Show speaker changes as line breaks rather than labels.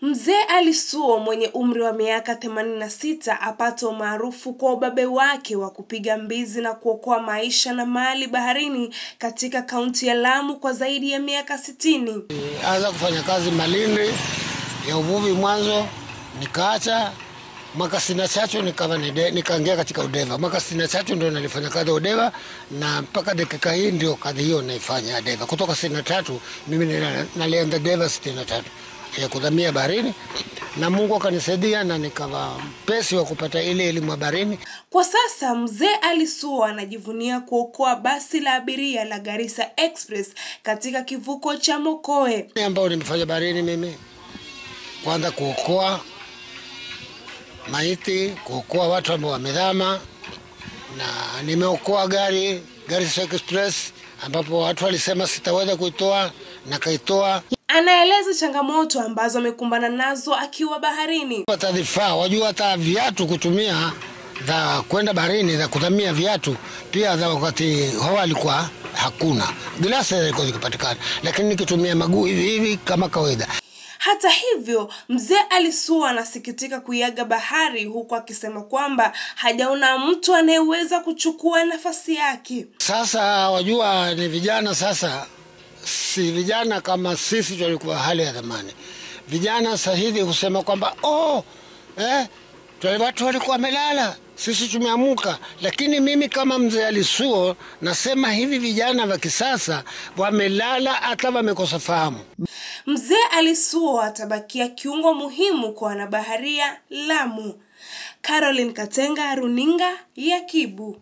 Mzee Ali Suo mwenye umri wa miaka 86 apata umaarufu kwa ubabe wake wa kupiga mbizi na kuokoa maisha na mali baharini katika kaunti ya Lamu kwa zaidi ya miaka 60.
Anza kufanya kazi Malindi ya uvuvi mwanzo, nikaacha mwaka 63 nikawa nikaingia katika udeva. Mwaka 63 ndio nilifanya kazi ya udeva na mpaka dakika hii ndio kazi hiyo naifanya ya deva. Kutoka 63 mimi nalianza deva 63 ya kudhamia baharini, na Mungu akanisaidia na nikawa mpesi wa kupata ile elimu ya baharini.
Kwa sasa Mzee Ali Suo anajivunia kuokoa basi la abiria la Garissa Express katika kivuko cha Mokoe.
Ambao nimefanya baharini mimi, kwanza kuokoa maiti, kuokoa watu ambao wamezama, na nimeokoa gari Garissa Express ambapo watu walisema sitaweza kuitoa na kaitoa.
Anaeleza changamoto ambazo amekumbana nazo akiwa baharini.
Hata vifaa, wajua hata viatu kutumia za kwenda baharini, za kudhamia viatu pia za wakati huo alikuwa hakuna. Glasi ilikuwa ikipatikana, lakini nikitumia maguu hivi hivi kama kawaida.
Hata hivyo, Mzee Ali Suo anasikitika kuiaga bahari huku akisema kwamba hajaona mtu anayeweza kuchukua nafasi yake.
Sasa wajua ni vijana sasa, si vijana kama sisi tulikuwa hali ya zamani. Vijana sasa hivi husema kwamba watu walikuwa wamelala, sisi tumeamuka. Lakini mimi kama Mzee Ali Suo nasema hivi vijana wa kisasa wamelala hata wamekosa fahamu.
Mzee Ali Suo atabakia kiungo muhimu kwa wanabaharia Lamu. Caroline Katenga, Runinga ya Kibu.